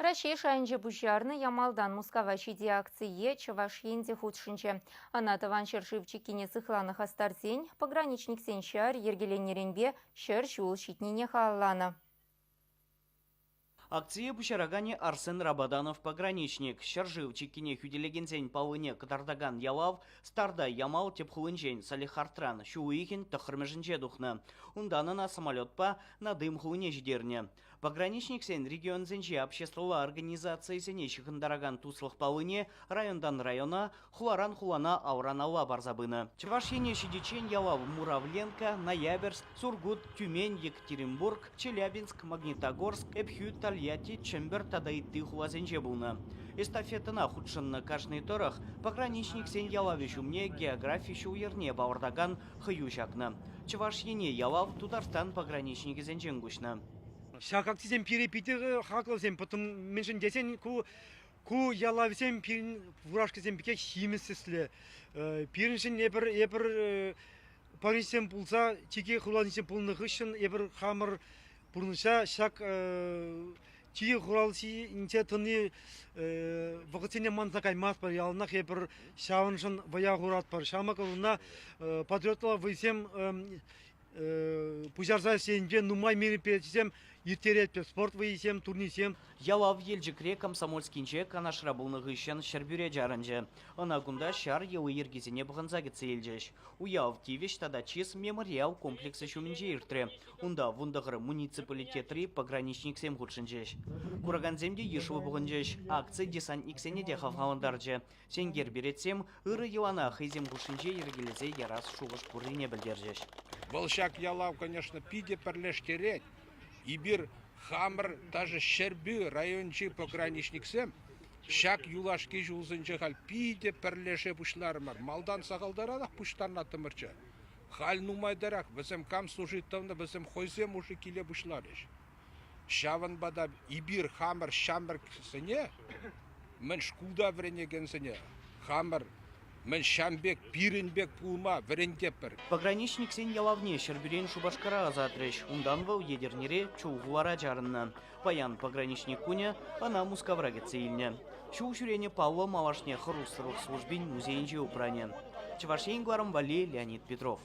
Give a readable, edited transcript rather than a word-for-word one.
Раҫҫей шайӗнче пуҫарнӑ Ямалтан Мускава ҫити акцие Чӑваш Ен те хутшӑнчӗ. Ӑна Тӑван ҫӗршыв чиккине сыхланӑ хастарсен, пограничниксен ҫар йӗркеленнӗренпе 100 ҫул ҫитнине халалланӑ. Акцие пуҫараканӗ Арсен Рабаданов пограничник. Ҫӗршыв чиккине хӳтӗлекенсен паллине кӑтартакан ялав старта Ямал тӗп хулинчен Салехардран ҫу уйӑхӗн тӑххӑрмӗшӗнче тухнӑ. Унтан ӑна самолетпа Надым хулине ҫитернӗ. Пограничниксен регионсенчи обществӑлла организацийӗсене ҫыхӑнтаракан туслӑх паллине районтан района, хуларан хулана алран алла парса пынӑ. Чӑваш Ене ҫитиччен ялав Муравленко, Ноябрьск, Сургут, Тюмень, Екатеринбург, Челябинск, Магнитогорск, Ӗпхӳ, Тольятти, Чӗмпӗр тата ытти хуласенче пулнӑ. Эстафетӑна хутшӑннӑ кашни тӑрӑх пограничниксен ялавӗ ҫумне географи ҫул-йӗрне палӑртакан хӑю ҫакнӑ. Чӑваш Ене ялав Тутарстан пограничникӗсенчен куҫнӑ. Ҫак акцисем пире питӗ хаклӑ потом мӗншӗн тесен ку ку ялавсем пирӗн фуражкӑсем пекех симӗс тӗслӗ. Пирӗншӗн эпир эпир парижсем пулса чикӗ хуланисем пулнӑ хыҫҫӑн эпир хамӑр пурнӑҫа ҫак чикӗ хуралҫинче тӑни вӑхӑтсене манса каймастпӑр. Яланах эпир ҫавӑншӑн вӑя хуратпӑр. Ҫамрӑк ӑруна патриотла вӑйсем пуҫарса ӗҫленинче нумай мероприятисем ирттеретпӗр. Спорт вӑййисем, турнирсем. Ялав Елчӗкре, Комсомольскинче, Канашра пулнӑ хыҫҫӑн Ҫӗрпӳре чарӑнчӗ. Ӑна кунта ҫар йӑли-йӗркисене пӑхӑнса кӗтсе илчӗҫ. Уяв тивӗҫ тата чыс мемориал комплексӗ ҫумӗнче иртрӗ. Унта 19 муниципалитетри пограничниксем хутшӑнчӗҫ. Куракансем те йышлӑ пухӑнчӗҫ. Акци десантниксене те хавхалантарчӗ. Сенкер беретсем ырӑ йӑлана хӑйсем хушшинче йӗркелесе ярас шухӑш пуррине пӗлтерчӗҫ. Вӑл ҫак ялав, конечно, питӗ пӗрлештерет. Эпир хамӑр даже Ҫӗрпӳ районӗнчи пограничниксем ҫак юлашки ҫулсенче халь питӗ пӗрлеше пуҫларӑмӑр. Малтан сахалтарах пуҫтарӑнаттӑмӑрччӗ. Халь нумайтарах вӗсем кам служить тӑвнӑ, вӗсем хӑйсем уже киле пуҫларӗҫ. Ҫавӑнпа та эпир хамӑр ҫамрӑксене, мӗн шкулта вӗренекенсене, хамӑр мӗн ҫам пек, пирӗн пек пулма вӗрентетпӗр. Пограничниксен ялавне Ҫӗрпӳрен Шупашкара ӑсатрӗҫ. Унтан вӑл Етӗрнере Чулхулара чарӑннӑ. Паян пограничник кунӗ ӑна Мускавра кӗтсе илнӗ. Ҫул ҫӳренӗ паллӑ малашне хӑрушсӑрлӑх службин музейӗнче упранӗ. Чӑваш Ен кӑларӑм валли Леонид Петров.